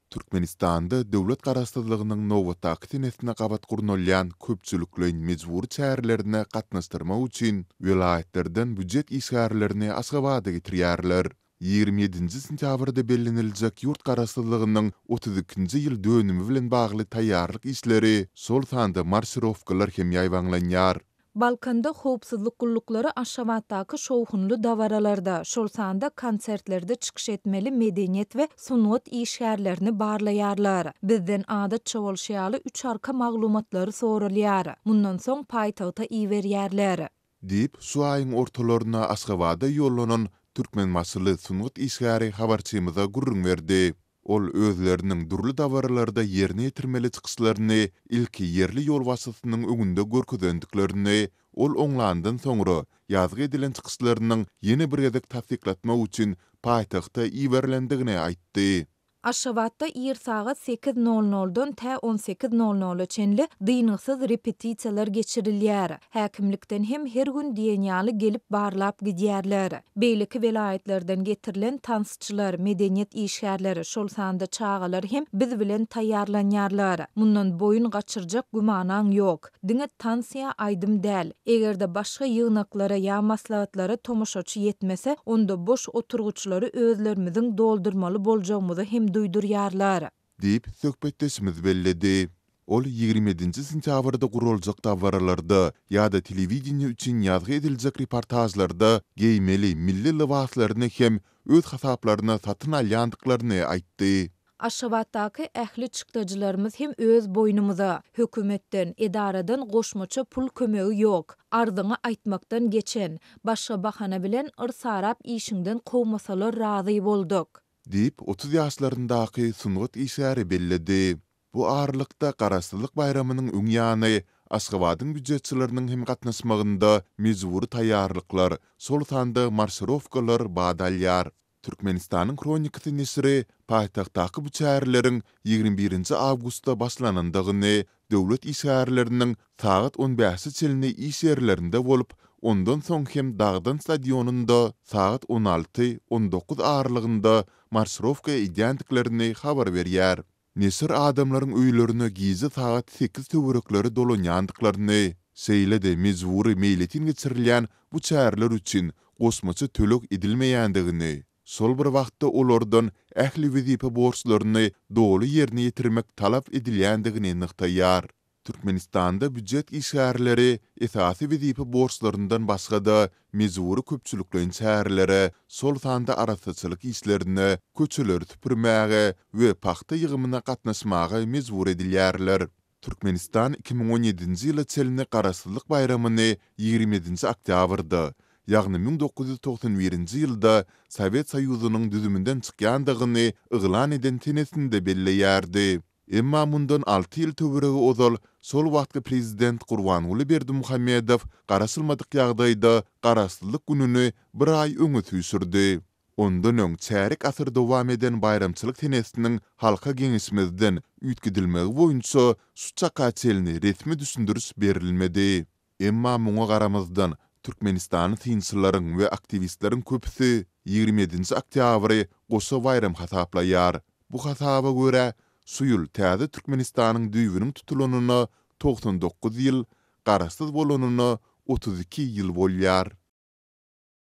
Türkmenistanda döwlet garaşsyzlygynyň nobatdaky senesine gabat gurnalýan köpçülikleýin mejbury çärelerine gatnaşdyrmak üçin welaýatlardan býujet işgärlerini Aşgabada getirýärler. 27-nji sentýabrda belleniljek ýurt garaşsyzlygynyň 32-nji ýyl dönümi bilen bagly taýýarlyk işleri, şol sanda marşirowkalar hem ýaýbaňlanýar. Balkanda howpsuzlyk gulluklary Aşgabatdaky şowhunly dabaralarda, şol sanda konsertlerde çykyş etmeli medeniýet we sungat işgärlerini barlaýarlar. Bizden adatça bolşy ýaly üç arka maglumatlary soralýar. Mundan soň paýtagta iberýärler. Diýip, şu aýyň ortalaryna Aşgabada ýollanan türkmenbaşyly sungat işgäri habarçymyza gürrüň berdi. Ol özleriniň dürli dabaralarda ýerine ýetirmeli çykyşlaryny ilki ýerli ýolbaşçysynyň öňünde görkezendiklerini, ol oňlandan soňra, ýazgy edilen çykyşlarynyň ýene bir gezek tassyklatmak üçin paýtagta iberilendigini aýtdy. Aşgabatda ir sagat sekiz nol noldan tä on sekiz nol nola çenli dyngysyz repetisiýalar geçirilýär. Häkimlikden hem her gün diýen ýaly gelip barlap gidýärler. Beýleki welaýatlardan getirilen tansçylar, medeniýet işgärleri, şol sanda çagalar hem biz bilen taýýarlanýarlar. Mundan boýun gaçyrjak gümanaň ýok. Diňe tans ýa aýdym däl. Eger-de başga ýygnaklara ýa maslahatlara tomaşaçy ýetmese, onda boş oturgyçlary özlerimiziň doldurmaly boljagymyzy hem duýdurýarlar. Diýip, söhbetdeşimiz belledi. Ol 27-nji sentýabrda guraljak dabaralarda ýa-da telewideniýe üçin ýazgy ediljek reportažlarda geýmeli milli lybaslaryny hem öz hasaplaryna satyn alýandyklaryny aýtdy. Aşgabatdaky ähli çykdajylarymyz hem öz boýnumyza. Hökümetden, edaradan goşmaça pul kömegi ýok. Arzyňy aýtmakdan geçen. Başga bahana bilen yrsarap işiňden kowmasalar razy bolduk. Diýip, 30 ýaşlaryndaky sungat işgäri belledi. Bu aralykda, Garaşsyzlyk baýramynyň öň ýany Aşgabadyň býujetçileriniň hem gatnaşmagynda mejbury taýýarlyklar, şol sanda marşirowkalar bat alýar. Türkmenistanyň Hronikasy neşiri paýtagtdaky bu çäreleriň 21 nji awgustda başlanandygyny, döwlet işgärleriniň sagat on bäşe çenli iş ýerlerinde bolup, ondan soň hem Dagdan stadionynda sagat on alty, on dokuz aralygynda marşirowka edýändiklerini habar berýär. Neşir adamlaryň öýlerine gije sagat sekiz töwerekleri dolanýandyklaryny, şeýle-de mejbury meýletin geçirilýän bu çäreler üçin goşmaça töleg edilmeýändigini, şol bir wagtda olardan ähli wezipe borçlaryny doly ýerine ýetirmek talap edilýändigini nygtaýar. Türkmenistanda býujet işgärleri esasy wezipe borçlaryndan başga-da, mejbury köpçülikleýin çärelere, şol sanda arassaçylyk işlerine, köçeleri süpürmäge we pagta ýygymyna gatnaşmaga mejbur edilýärler. Türkmenistan 2017-nji ýyla çenli Garaşsyzlyk baýramyny 27-nji oktýabrda, ýagny 1991-nji ýylda Sowet Soýuzynyň düzüminden çykýandygyny yglan eden senesinde belleýärdi. Emma mundan alty ýyl töweregi ozal şol wagtky prezident Gurbanguly Berdimuhamedow garaşylmadyk ýagdaýda Garaşsyzlyk gününi bir aý öňe süýşürdi. Ondan öň çärýek asyr dowam eden baýramçylyk senesiniň halka geňeşmezden üýtgedilmegi boýunça şu çaka çenli resmi düşündiriş berilmedi. Emma muňa garamazdan, türkmenistanly synçylaryň we aktiwistleriň köpüsi 27-nji oktýabry goşa baýram hasaplaýar. Bu hasaba görä, şu ýyl täze Türkmenistanyň düýbüniň tutulanyna 99 ýyl, garaşsyz bolanyna 32 ýyl bolýar.